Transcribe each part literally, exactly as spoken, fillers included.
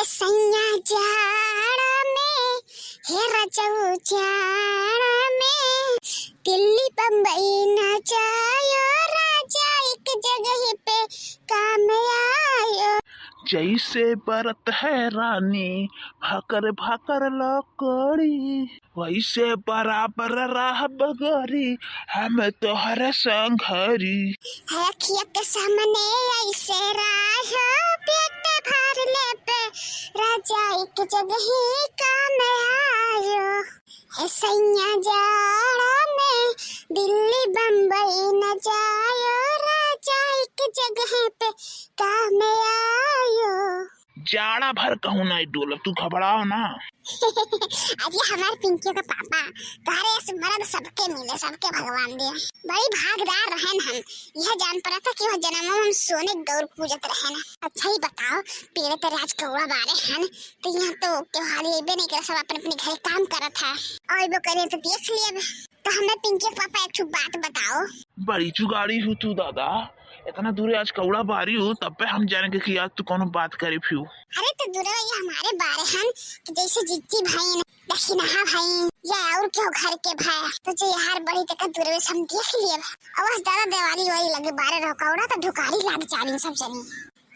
सैया जाड़ा में, हे रजऊ जाड़ा में, दिल्ली बम्बई न जायो राजा, एक जगह पे काम आयो। जैसे बरत है रानी, भाकर भाकर लकड़ी, वैसे बराबर रह बगरी, हम तोहर संघरी। अखिया के सामने ऐसे रहो, पेट भर ले पे राजा, एक जगह ही काम आयो। हे सैया जाड़ा में, दिल्ली बम्बई न जायो राजा, एक जगह पे काम आयो। जाड़ा भर कहूँ नाई डोलब, तू घबराओ ना। अरे हमार पिंकिया का पापा, तोहरे ऐसे मर्द सबके मिले, सबके भगवान दे। बड़ी भागदार रहन हम, यह जान पड़ा था कि वह जन्म में हम सोने गौर पूजत रहन। अच्छा ही बताओ, पेड़े तरे आज कौआ बारे हन, तो यहाँ तो त्योहार अइबे नहीं करे, सब अपने अपने घरे काम करत है। अइबो करे तो देख लेब। तो हमें पिंकी के पापा एक ठो बात बताओ। बड़ी जुगाड़ी हो तू दादा, इतना दूरे आज कौड़ा बारी हो, तब पे हम जाने के कि आज तू कौनो बात करे फिर। अरे तो दूरे ये हमारे बारे हन कि जैसे जिज्जी भइन, दखिनहा भइन, या और केहू घर के भय, तो जे यार बड़ी तक दूरे से हम देख लिए। अब बस दादा दिवाली वाली लगे बारे रहो कौड़ा तो ढुकारी लाग जानी सब जनी।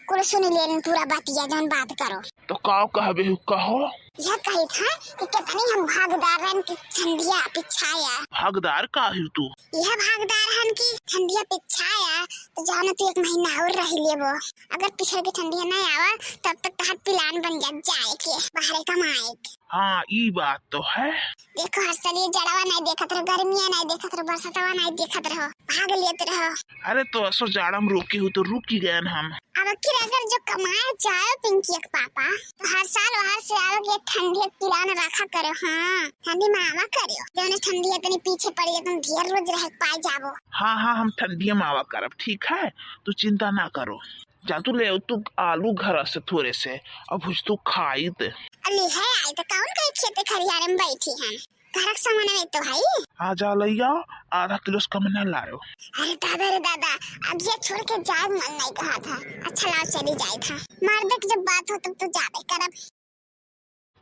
कुल सुन लेन पूरा बतिया जौन बात करो। तो का कहबे हु कहो? यह कही था कि कितनी हम भागदार रहन कि ठंडिया पिछाया। भागदार का हिउ तू? यह भागदार हन कि ठंडिया पिछाया, तो जानो तू एक महीना और रह लेबो। अगर पिछड़ के ठंडिया नहीं आवा, तब तक तहार plan बन जा जाए के, बाहरे कमाए के। हाँ, ई बात तो है। देखो हर साल ये जड़वा नहीं देखत रहो, गर्मिया नहीं देखत रहो, बरसतवा नहीं देखत रहो, भाग लेत रहो। अरे तो असो जाड़ा में रुकी हु तो रुकी गयन हम। अब की अगर जो कमाए जाए पिंकी के पापा, तो हर साल बाहर से आओगे ठंडी के plan रखा करो। हाँ, ठंडी में आवा करो, जौने ठंडी इतनी पीछे पड़ी है, तुम ढेर रोज रह पाए जाबो। हाँ हाँ, हम ठंडी में आवा करब, ठीक है, तू चिंता ना करो। जा तू ले आउ तू आलू घर से थोरे से, अब भुज तू खाई दे। अली है आई तो कौन कहीं खेते खरियाने में बैठी हैं, घर के सामान में तो है। आ जा लैया, आधा किलो से कम ना लायो। अरे दादा रे दादा, अब ये छोड़ के जाए मन नहीं कहा था। अच्छा लाओ चली जाए था, मर्द के जब बात हो तब तो जाबे करब।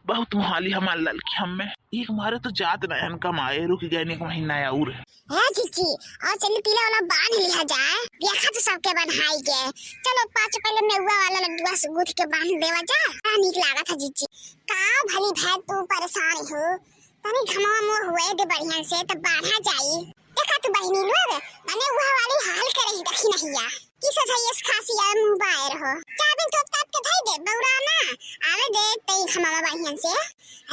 बहुत मुहाली हमार ललकी हमें, एक मारे तो जात नहीं हन कमाए, रुक गए एक महीना और। ए जीजी, और चली तीला वाला बांध लिहा जाए। देखा तो सबके बन्हाई के। चलो पाँच पहले मेवा वाला लड्डुआ से गूंथ के बांध देवा जा। बड़ा नीक लागत है जीजी। का भली भाई तू परेशान हो? तनी घमवा मोर हुए दे बढ़िया से तब बांधा जाई। देखा तू बहिनी लोग, तनी उहा वाली हाल करे ही दखिनहिया। किस है ये खासी है मुंह बाहर हो। चाबिन तो ताप के धई दे, बौरा ना। आवे दे तई घमवा बढ़िया से।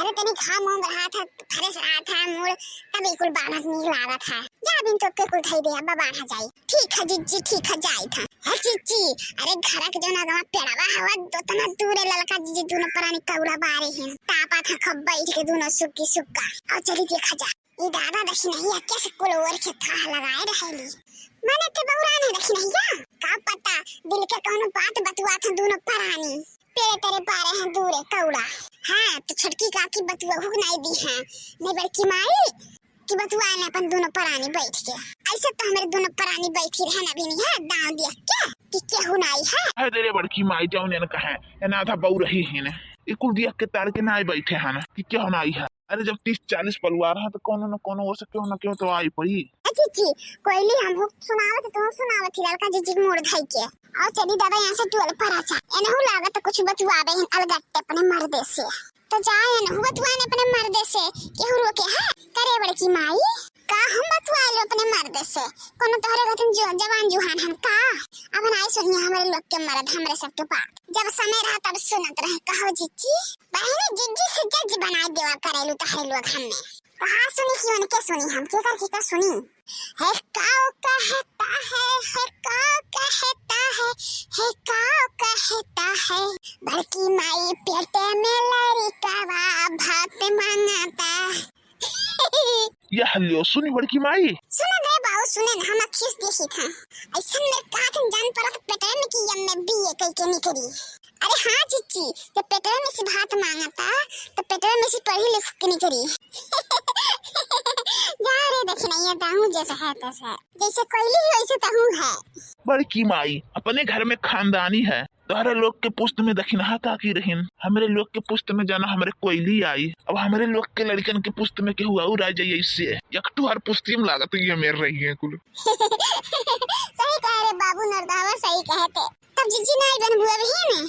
अरे तनी घाम उम रहा था, fresh रहा था मूड, तब ई कुल बांधत नीक लागत है। जा बिन तो के कुल धई दे, अब बांधा जाई। ठीक है जीजी, ठीक है, जाई था। है जीजी, अरे घर के जौन अगवा पेड़वा हवा, दो तना दूर है ललका जीजी, दोनों परानी कौड़ा बारे हैं। तापा था खूब बैठ के दोनों सुक्की सुक्का। और चली देखा जा। ई दादा दखिनहिया कैसे कुल ओर के थाह लगाए रहेली। मने ते बौरा नहीं दखिनहिया। का पता, दिल के कौनो बात बतुआ था दोनों परानी। पेड़े तरे बारे हैं दूरे कौड़ा। हाँ, तो छोटकी काकी बतुआ हुक नहीं दी हैं। नहीं बड़की माई कि बतुआ ने अपन दोनों परानी बैठ के। ऐसे तो हमारे दोनों परानी बैठी रहे ना भी नहीं है, दांव दिया क्या कि केहू नहीं है। है दे रे बड़की माई, जाओ ने कहे, ए ना था बऊ रही है ने। ई कुल दिया के तार के ना बैठे हैं ना कि केहू नहीं है। अरे जब तीस चालीस परिवार है तो कोनो न कोनो ओर से केहू न केहू तो आई पड़ी। ए जीजी, कोयली हम हुक सुनावत तो सुनावत ही ललका जीजी के मूड धई के। और चली दादा यहाँ से टोल पर आचा। एनहु लागत कुछ बतुआबे हैं अलगट्टे अपने मर्दे से। तो जा एनहु बतुआन अपने मर्दे से। केहू रोके है? करे बड़की माई, का हम बतुआ लो अपने मर्दे से? कोनो तोहरे गतन जो जवान जुहान हम का? अब नाई सुनिए हमारे लोग के मर्द, हमरे सबके बात। जब समय रहा तब सुनत रहे। कहो जीजी, बहिनी जीजी से जज बनाए देवा करेलू तोहरे लोग हमें। कहाँ सुनी कि उनके सुनी हम, केकर केकर सुनी? है काऊ कहता है, है काऊ कहता है, है काऊ कहता है, बड़की माई पेटे में लड़िकावा भात मांगता। यह लियो सुनी बड़की माई। सुने रे बाऊ, सुने ना, हम खीस देखी था। ऐसन में का तुम जान पड़ा तो पेटे में कि एम ए बी ए कई के निकली। अरे हाँ जीजी, जब पेटवे में से भात मांगता, तो पेटवे में से पढ़ी लिख के निकली। जा रे दखिनहिया, तहूँ जैसा है तैसा है। जैसे कोयली है, वैसे तहूँ है। बड़की माई, अपने घर में खानदानी है, तोहरे लोग के पुस्त में दखिनहा काकी रहिन, हमरे लोग के पुस्त में जाना हमरे कोइली आई। अब हमरे लोग के लड़िकन के पुस्त में केहू और आ जाई, ऐसे एक ठो हर पुस्ती में लागत ये मेर रही है कुल। सही कहे रे बाबू नरदावा, सही कहे ते। तब जिज्जी नाई बनबू अबही ने?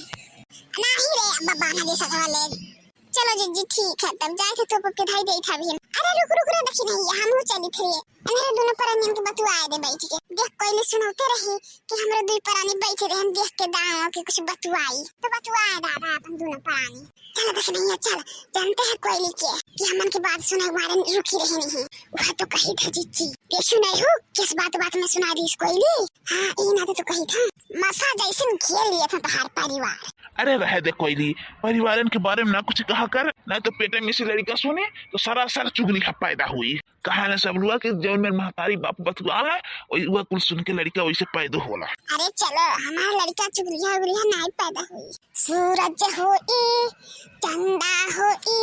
नाही रे, अब बान्हा दे सकवा ले। चलो जिज्जी, ठीक है, तब जाए थे तोप के धाई देई था अबही। अरे रुक, रुक रे, दखिनहा, हमहू चली थे। इन्हरे दोनों परानियन के बतुआए दे बैठ के। देख, कोइली सुनौते रही कि हमरे दुई परानी बैठे रहन, देख के दाव के कुछ बतुआई। तो बतुआए दादा अपन दोनों परानी। चल दखिनहा, चल, जानते हैं कोइली के कि हमन के बात सुने मारे रुकी रही नहीं। वह तो कही था जिज्जी, देखियो नहीं हो, किस बात बात में सुना दी इस कोइली। हाँ, ई ना तो कही था, मसा जैसन घेर लिया था तोहार परिवार। अरे रहे दे कोइली, परिवारन के बारे में ना कुछ कहा कर, ना तो पेटे में से लड़िका सुने तो सरासर चुगली का पैदा हुई। कहा ना सब लोग कि जौन मेर महतारी बाप बतुआवे, वही वह कुल सुन के लड़िका वैसे पैदा होला। अरे चलो, हमार लड़िका चुगलिया उगलिया नाई पैदा हुई। सूरज होई, चंदा होई,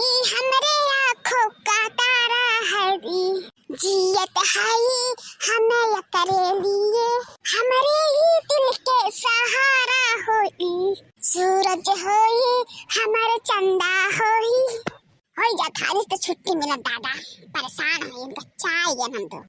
ई हमरे आँखों का तारा हई। जियत हई हमें एकरे लिए, हमरे ई दिल के सहारा होई। सूरज होई, हमर चंदा होई। होई जा खारिज तो छुट्टी मिलत दादा, परेशान होई इनका चाय हम तो।